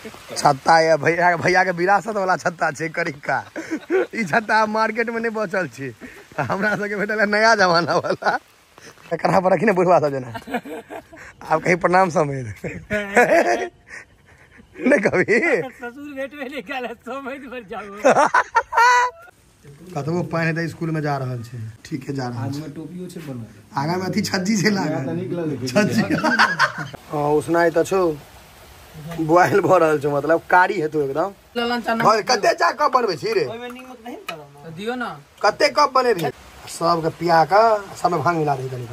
छत्ता ये भैया भैया के विरासत वाला छत्ता छै करिका। ई छत्ता मार्केट में नहीं बचल छै, हमरा सबके भेटल है नया जमाना वाला। एकरा पर रखी ने बुढ़वा सब जेना आब कहीं प्रणाम समेत नहीं कभी ससुर भेटबे नहीं कयल समेत पर जाओ। कतबो पानि हेतै स्कूल में जा रहल छै, ठीके जा रहल छै। टोपियो छै बनल आगा में अथी छज्जी छै लागल, छज्जी। हां उसनाइ त छौ बॉयल भ रहल छौ, मतलब कारी हेतौ एकदम। कते चाह कप बनबै छी रे? ओइमे नीमक नहीं पड़ल त दियो ना। कते कप बनेबही? सबके पिया क सबमे भांग मिला दही कनी।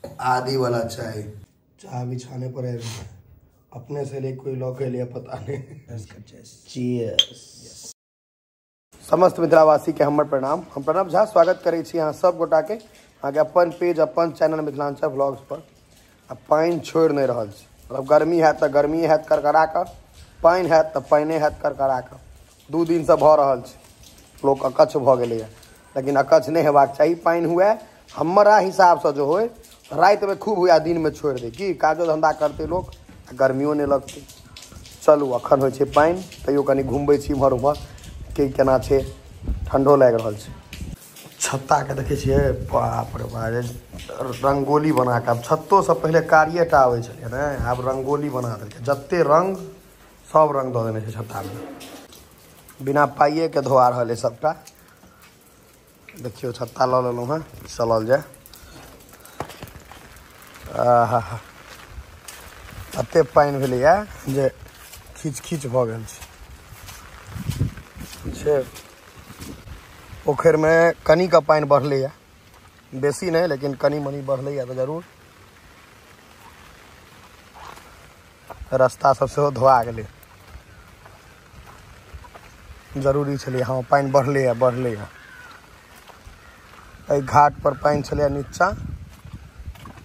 आदि वाला चाय, चाय बिछाने पर है अपने से ले कोई लॉक लिया पता नहीं। चीयर्स। समस्त मिथिलावासी के हमर प्रणाम। हम प्रणव झा स्वागत करै छी अहाँ सब गोटा के अहाँके अपन पेज अपन चैनल मिथिलांचल व्लॉग्स पर। आ पानि छोड़ि नहि रहल छै, मतलब गर्मी हैत तऽ गर्मी हैत करकरा कऽ, पानि हैत तऽ पानिए हैत करकरा कऽ। 2 दिनसँ भऽ रहल छै, लोक अकच्छ भऽ गेलैए। लेकिन अकच्छ नहि हेबाक चाही। पानि हुए हमरा हिसाबसँ जो होय रातिमे खूब हुए, दिनमे छोड़ि दै की काजो धन्धा करतै लोक आ गर्मियो नहि लगतै। चलू अखन होइ छै पानि, तैयो कनि घुमबै छी इम्हर उम्हर के केना छै, ठंडो लागि रहल छै। छत्ताके देखै छियै, बाप रे बाप, रंगोली बना कऽ। आब छत्तोसँ पहिले कारिए टा आबै छलै ने, आब रंगोली बना देलकै। जते रंग सब रंग दऽ देने छै छत्तामे, बिना पाइएके धोआ रहल है सबटा। देखियौ छत्ता लऽ लेलहुँ हँ, चलल जाय। आहा एते पानि भेलैए जे खींच खींच भऽ गेल छै। पोखरिमे कनि कऽ पानि बढ़लैए, बेसी नहि लेकिन कनि मनि बढ़लैए तऽ जरूर। रास्ता सब सेहो धोआ गेलै, जरूरी छलै। हँ पानि बढ़लैए बढ़लैए। एहि घाट पर पानि छलैए नीचा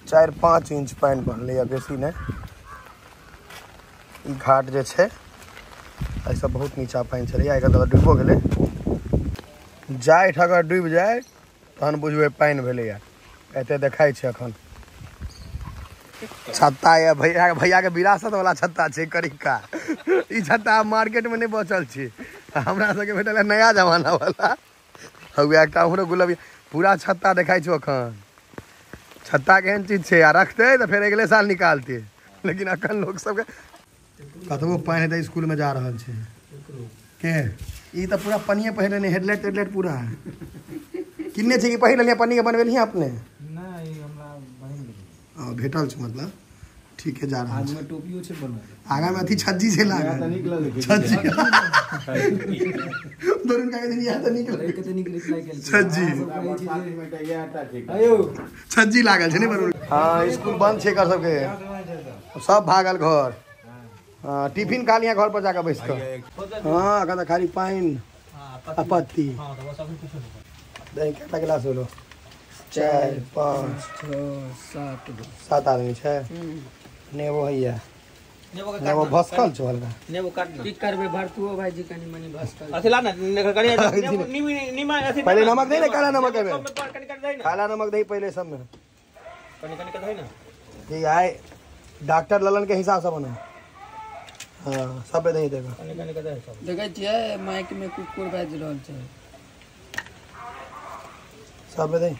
4-5 इंच पानि बढ़लैए, बेसी नहि। ई घाट जे छै एहिसँ बहुत नीचा पानि छलैए, आइ काल्हि तऽ डूबिओ गेलै। जाठि अगर डूबि जाय तहन बुझबै पानि भेलैए, एते देखाइ छै अखन। छत्ता ये भैया भैया के विरासत वाला छत्ता छै करिका। ई छत्ता मार्केट में नहीं बचल छै, हमरा सबके भेटल है नया जमाना वाला। हौआ एकटा उम्हरो गुलाबी पूरा छत्ता देखाइ छौ अखन। छत्ता केहन चीज छै, आ रखतै तऽ फेर अगले साल निकालतै। लेकिन अखन लोक सबके कतबो पानि हेतै स्कूल में जा रहल छै के। ई तऽ पूरा पनिये पहिरने, हेडलाइट तेडलाइट पूरा किन्ने छै कि पहिर लेलियै पन्नी के बनबेलियै अपने? नहि हमरा बहिन हां भेटल छै, मतलब ठीके जा रहल छै। टोपियो छै बनल आगा में अथी छज्जी छै लागल, छज्जी दरुन का दिन यहाँ तऽ निकल कते नीक रिप्लाई केल छज्जी छज्जी लागल छै ने बरुन। हां स्कूल बंद छै एकर सबके, सब भागल घर। हाँ टिफिन खा लिया घर पर जाकर बैस कर। हाँ अखन खाली पानि आ पत्ती। दही कएटा गिलास होलो? 4 5 6 7 7 आदमी छै। नेबो हैया, नेबो भसकल छौ हल्का। नेबो काट ना, की करबे भरतुओ भाईजी कनि मनि भसकल। अथी ला ना कनि नीमा अथी पहिले नमक दही ने, काला नमक है, कनि कनि दही ना, काला नमक दही पहिले सब में कनि कनि दही ना। जी आइ डॉक्टर ललन के हिसाब से बना। हाँ सब पे दही देगा। देखै छियै माइक में कुकुर बाजि रहल छै। सब पे दही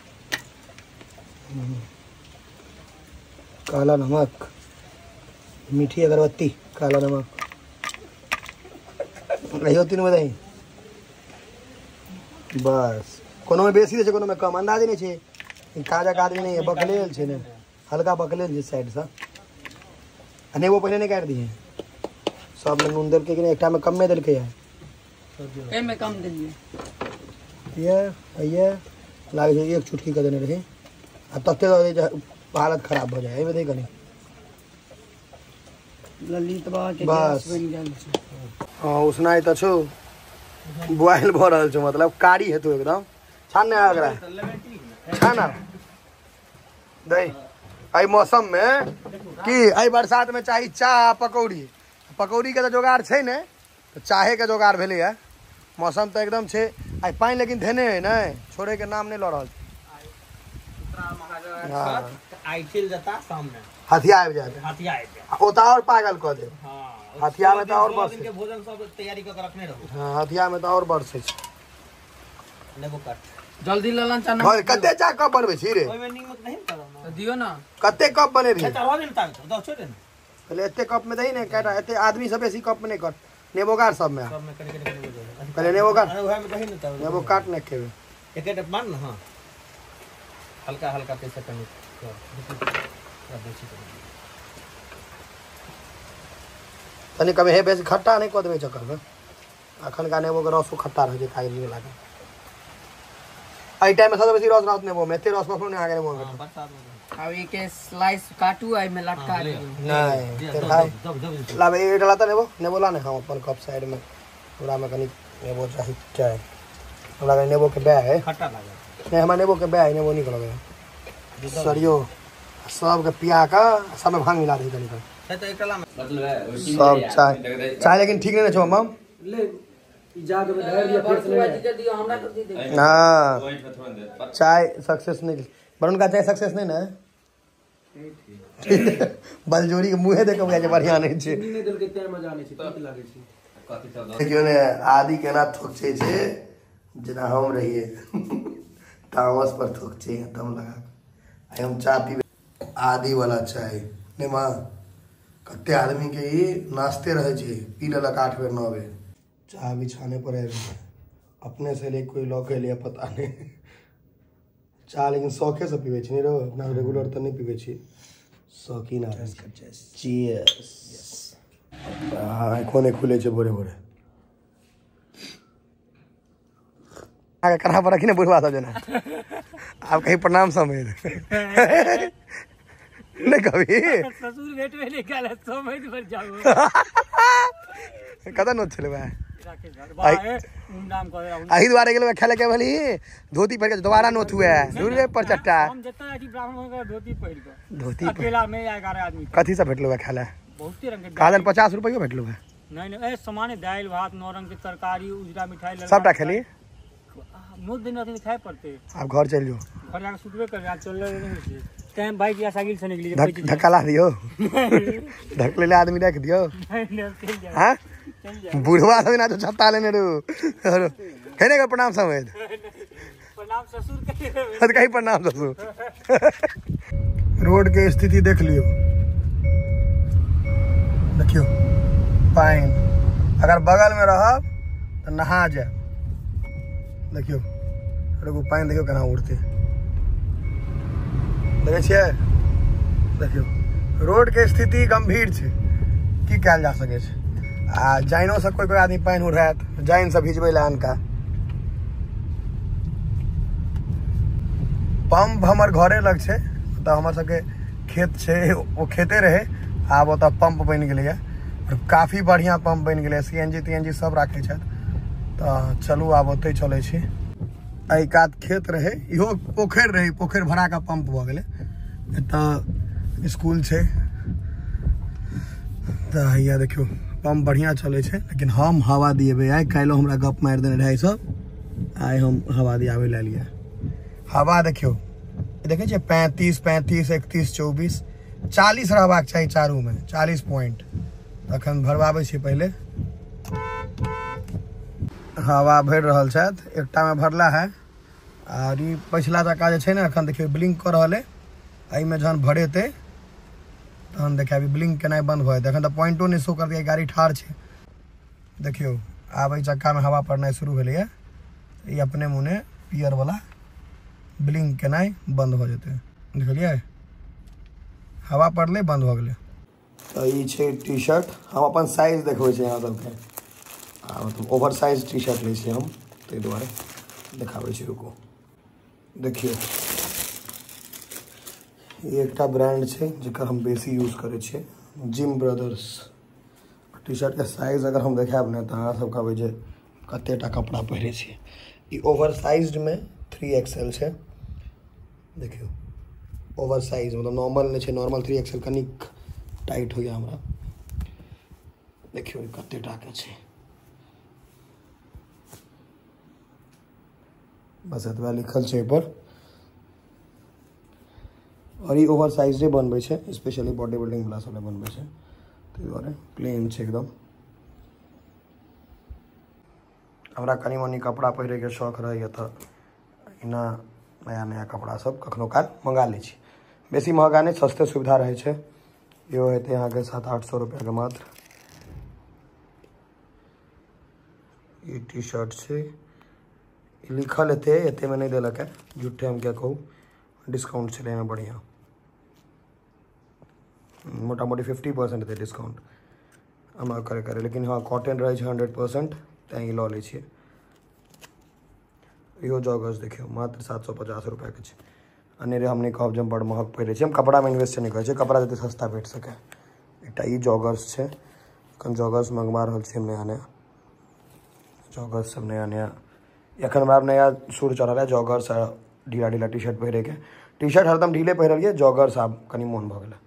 काला नमक, मीठी अगरबत्ती, काला नमक रहियो तीन में दही बस। कोनो में बेसी दै छै कोनो में कम, अंदाजे नहि छै। काजक आदमी नहीं है, बकलेल छै ने, हल्का बकलेल छै साइड से। आ नेबो पहिले नहि काटि दिहे। सब में नून देलकै कि नहि? एकटा में कमे देलकै है, एमे कम देलियै। ये लागै छै 1 चुटकी के देने रही। आ तते दऽ दै हालत खराब भऽ जाइ। एहिमे दही कनि ललित बाबा के गैस बनि गेल छै। हँ उसनाइ तऽ छौ बॉयल भऽ रहल छौ, मतलब कारी हेतौ एकदम। छान ने एकरा, छान दही। एहि मौसम में की एहि बरसात में चाही चाह पकौड़ी। पकौड़ी के तऽ जोगाड़ छै ने, तऽ चाहे के जोगाड़ भेलैए। मौसम तऽ एकदम छै। आइ पानि लेकिन धेने है ने, छोड़े के नाम नहि लऽ रहल छै। आइ चलि जेता सामने, हथिया आबि जायत, हथिया आबि जायत, ओतऽ आओर पागल कऽ देब। हाँ हथिया में तो और बरसे के भोजन सब तैयारी क के रखने रहो। हां हथिया में तो और बरसे छै। नेबो काट जल्दी ललन चना। कते चा कप बनबै छी रे? ओइ में नीमक नहीं करब त दियो ना। कते कप बनेबी? चढ़वा दे ना दो छोड़ दे। पहले एते कप में दही ने काटा, एते आदमी सब बेसी कप में नहीं कर, नेबो गार सब में, सब में कनी कनी नेबो दे। पहले नेबो गार, अरे ओहे में दही ने त नेबो काट ने खेबे। एक एक मान ना। हां हल्का हल्का पैसा कनी कर, बेसी कर तनी कमे हे, बेसी खट्टा नहीं क देबै चक्कर में। अखन का नेबो के रसो खट्टा रहै छै कागजी वाला के। एहि टाइम में सबसे बेसी रस रहत नेबो में, एते रस कखनो नहीं आगे नेबो में। बरसात में अब एक स्लाइस काटू आई में लटका दियो। नहीं ते लाबे ए डाला त नेबो, नेबो ला ने। हम अपन कप साइड में पूरा में कनी नेबो चाही चाय। हमरा कनी नेबो के बे है, खट्टा लागे नहीं, हमरा नेबो के बे है, नेबो निक लगे सरियो सब के पिया का सब में भांग मिला दही कनी का। त एक डाला मतलब है सब चाय चाय, लेकिन ठीक नहीं छौ मम ले ई जाग में धर दिया फिर से दियो हमरा के दे दे। हां चाय सक्सेस नहीं वरुण का, चाय सक्सेस नहीं ना। बलजोरी के मुंहे देख के बढ़िया नहीं छै। चीनी नहीं देलकै तें मजा नहीं छै, तीत लागै छै। कथी सब देखियो ने आदि केना थोकचे छै, जेना हम रहिए तामस पर थोकचे दम लगा। आइ हम चाय पीबे आदि वाला चाय ने मां। कते आदमी के ई नाश्ते रहै छै, पी लेलक 8 बेर 9 बेर। चाय बिछाने पर आबि अपने से ले कोई लऽ के लिए पता नहीं। चाय लेकिन शौखे से पीबै छी नहीं रो, अपना रेगुलर तऽ नहीं पीबै छी, शौकीन आदमी। चीयर्स। आँखो नहीं खुले छै भोरे भोरे। आगे कड़ा पर रखी ने बुढ़वा सब जेना आब कहीं प्रणाम समेत नहीं कभी ससुर भेटबे नहीं कयल समेत पर जाओ। कतऽ नोत छलै वएह एहि दुआरे गेलहुँ खेले के भली धोती पहिर के दोबारा नोत हुए दूर पर चट्टा। हम जतऽ जाइ छी ब्राह्मण के धोती पहिर के, धोती अकेला में 11 आदमी। कथी सब भेटलौ खेले? बहुते रंग के कहलन 50 रुपैयो भेटलौ। नहीं नहीं ए सामान्य दालि भात 9 रंग के तरकारी उजरा मिठाई सबटा खेली। नोत दिन अथी खाए पड़ते। आब घर चलि जो, घर जाके सुतबे कर, आज चल नहीं टाइम बाइक या साइकिल से निकली। धक्का ला दियो, धक ले आदमी रख दियो। हां बुढ़वा सब ना तो छत्ता लेने रू कहने का प्रणाम समेत प्रणाम ससुर के कहीं प्रणाम ससुर। रोड के स्थिति देख लियो, देखियो पानी अगर बगल में रहब तो नहा जाए। देखियो रुकू पानी देखियो केना उड़ते, देखै छियै? देखियो रोड के स्थिति गंभीर छै, की कयल जा सकै छै। आ जाइनो से कोई कोई आदमी पानि उड़ायत, जाइन से भिजबै लए अनका। पंप हमर घरे लग छै, तऽ हमर सबके खेत छै, ओ खेते रहे, आब ओतऽ पंप बनि गेलैए और काफी बढ़िया पंप बनि गेलैए। CNG TNG सब राखै छथि। तऽ चलू आब ओतहि चलै छी। एहि कात खेत रहे, इहो पोखरि रहे, पोखरि भरा कऽ पंप भऽ गेलै। एतऽ स्कूल छै। तऽ हैया देखियौ पंप बढ़िया चलै छै, लेकिन हम हवा दिएबै आइ। काल्हि हमरा गप मारि देने रहै सब, आइ हम हवा दियाबै लए एलियै। हवा देखियौ, देखै छियै 35 35 31 24 40 रहबाक चाही चारूमे, 40 पॉइंट। तखन भरबाबै छियै पहिले। हवा भरि रहल छथि, एकटामे भरला है। आर ई पछिला चक्का जे छै ने एखन देखियौ ब्लिंक कऽ रहल अइ, एहिमे जहन भरेतै तहन देखाबी ब्लिंक केनाइ बंद भऽ जेतै। एखन तऽ पॉइंटो नहि शो करतै, गाड़ी ठाढ़ छै। देखियौ आब एहि चक्कामे हवा पड़नाइ शुरू भेलैए, ई अपने मुने पियर वाला ब्लिंक केनाइ बंद भऽ जेतै। देखलियै हवा पड़लै बंद भऽ गेलै। तऽ ई छै टी शर्ट, हम अपन साइज देखबै छी अहाँ सबके। आ मतलब ओवर साइज टी शर्ट लै छी हम, ताहि दुआरे देखाबै छी। रुकू देखियौ ई एकटा ब्रांड छै जकर हम बेसी यूज करै छियै, जिम ब्रदर्स। टी शर्ट के साइज अगर हम देखायब ने तऽ अहाँ सब कहबै जे कतेटा कपड़ा पहिरै छियै। ई ओवर साइज्डमे 3XL छै, देखियौ ओवर साइज मतलब नॉर्मल नहि छै, नॉर्मल 3XL कनिक टाइट होइए हमरा। देखियौ कतेटा के छै, बस एतबा लिखल छै एहिपर। और ई ओवर साइजे बनबै छै, स्पेशली बॉडी बिल्डिंग वाला सब लए बनबै छै। ताहि दुआरे प्लेन छै एकदम। हमरा कनि मनि कपड़ा पहिरैके शौक रहैए तऽ एना नया नया कपड़ा सब कखनो काल मंगा लै छी। बेसी महगा नहि, सस्ते सुविधा रहै छै। इहो हेतै अहाँके 700-800 रुपैआके मात्र। ई टी शर्ट छै, ई लिखल हेतै, एतेमे नहि देलक है, झूठे हम क्या कहू। डिस्काउंट छलै एहिमे बढ़िआँ, मोटा मोटी 50% हेतै डिस्काउंट हमरा करे करे। लेकिन हँ कॉटन रहै छै 100%, तैँ ई लऽ लै छियै। इहो जॉगर्स देखियौ मात्र 750 रुपैआके छै। अनेरे हम नहि कहब जे हम बड़ महग पहिरै छी, हम कपड़ामे इन्वेस्ट नहि करै छियै, कपड़ा जते सस्ता भेट सकै। एकटा ई जॉगर्स छै, एखन जॉगर्स मंगवा रहल छी हम नया नया जॉगर्स सब, नया नया एखन हमरा नया सुर चढ़ल है जॉगर्स आ ढीला ढीला टी शर्ट पहिरैके। टी शर्ट हरदम ढीले पहिरलियै, जॉगर्स आब कनि मोन भऽ गेलै।